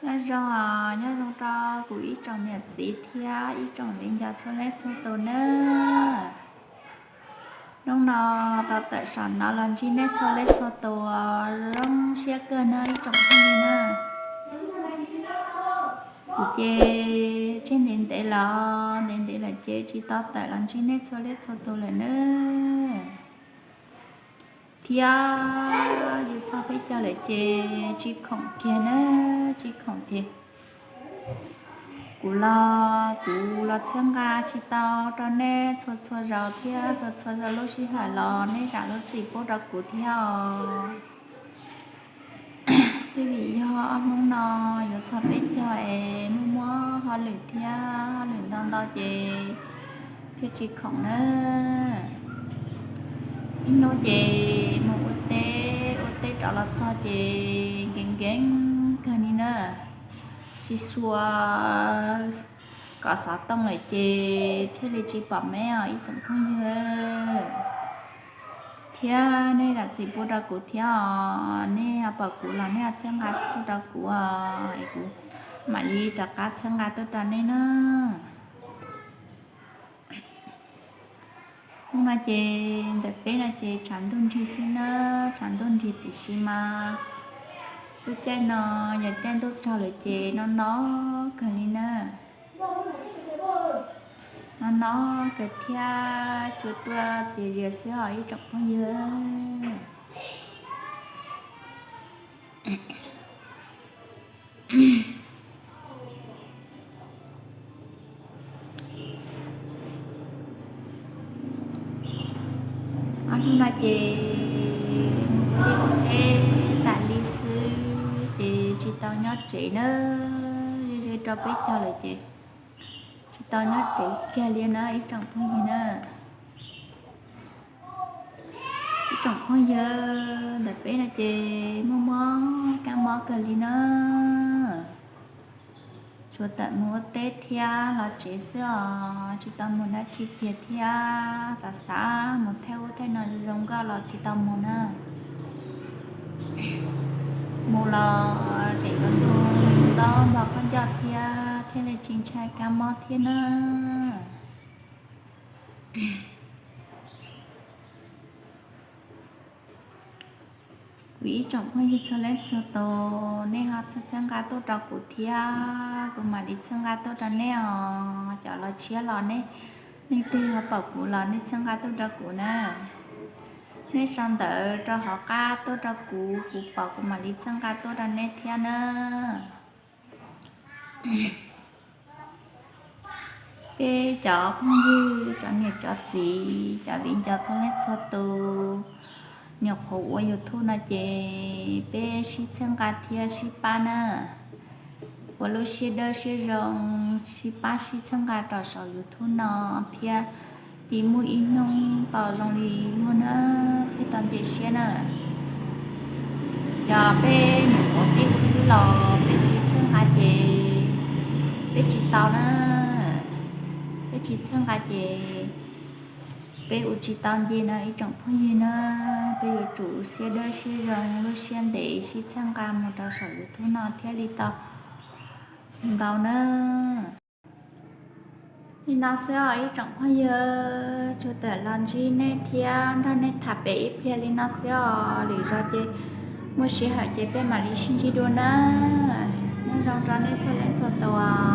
Nyob zoo, nyob zoo rau kuv ib tsoom niam txiv thiab ib tsoom viv ncaus txhua leej txhua tus nawb. Hnub no tau tawm saum no los ntsib nej txhua leej txhua tus, zoo siab kawg nawb ib tsoom phooj ywg na. Kuv ces tseg ntev ntev los ntev ntev lawm ces tsis tau tawm los ntsib nej txhua leej txhua tus lawm nawb. Thiab yus txog peb caug lawm ces tsis khoom kiag nawb, tsis khoom ces kuv los kuv los txhawb nqa tsis tau rau nej txhua txhua zaus thiab txhua txhua zaus lub sij hawm los nej zam lub txim pub rau kuv thiab os. Twb vim yog ob hnub no yuav txog peb caug es muaj muab hauj lwm thiab hauj lwm ntau ntau ces thiaj tsis khoom nawb. Ib hnub ces mus ua teb, ua teb rov los txog ces nkees nkees kawg li na. Tsis xyuas kom xov tooj lawm ces thiaj li tsis pom meb os ib tsoom phooj ywg. Thiab nej zam txim pub rau kuv thiab os, nej pom kuv los nej txhawb nqa tuaj rau kuv os, es kuv mam li rov qab txhawb nqa tuaj rau nej na. Hnub no ces ntawm peb no ces tshav ntuj nrig xwb na, tshav ntuj nrig tiam sis mas lub caij no yog caij ntuj tsaug lawm ces no no kawg li na. No no kawg thiab cua tuaj txias zias xwb os ib tsoom phooj ywg. Ob hnub no ces mus ua liaj ua teb tas li xwb ces tsis tau nyob tsev na, ze ze rau peb caug lawm ces tsis tau nyob tsev kiag li na ib tsoom phooj ywg na. Ib tsoom phooj ywg, ntawm peb no ces muaj muab kab mob kawg li na. Tsuas tawm mus ua teb thiab los tsev xwb os, tsis tau mus dab tsi kiag thiab. Xav xav mus thaij ub thaij no zoo nkauj los tsis tau mus na. Mus los tseem yuav ntuag ntaub npog khaub ncaws thiab, thiaj li tsis ntshai kab mob thiab na. Kuv ib tsoom phooj ywg txhua leej txhua tus, nej ho txhawb nqa tuaj rau kuv thiab kuv mam li txhawb nqa tuaj rau nej os. Cov los tshiab los nej, leej twg ho pom kuv los nej txhawb nqa tuaj rau kuv na. Nej sau ntawv rau hauv qab tuaj rau kuv, kuv pom kuv mam li txhawb nqa tuaj rau nej thiab na. Peb cov phooj ywg, cov niam cov txiv, cov viv ncaus txhua leej txhua tus, nyuam qhuav ua YouTube no ces peb sib txhawb nqa thiab sib pab na. Ua lub siab dawb siab zoo, sib pab sib txhawb nqa rau saum YouTube no thiab, ib muaj ib hnub tau zoo li luag na, thiaj tau nce siab na. Yog peb nyuam qhuav pib ua xwb los peb tsis txhawb nqa ces peb tsis tau na. Peb tsis txhawb nqa ces peb ua tsis tau nce na ib tsoom phooj ywg na. Peb yuav tsum siab dawb siab zoo, lub siab ntev sib txhawb nqa mus rau saum YouTube no thiaj li tau ntau na. Li no xwb os ib tsoom phooj ywg, tsuas tawm los ntsib nej thiab nrog nej tham pem ib pliag li no xwb os. Lwm zaus ces muaj sij hawm ces peb mam li sib ntsib dua na. Nyob zoo rau nej txhua leej txhua tus.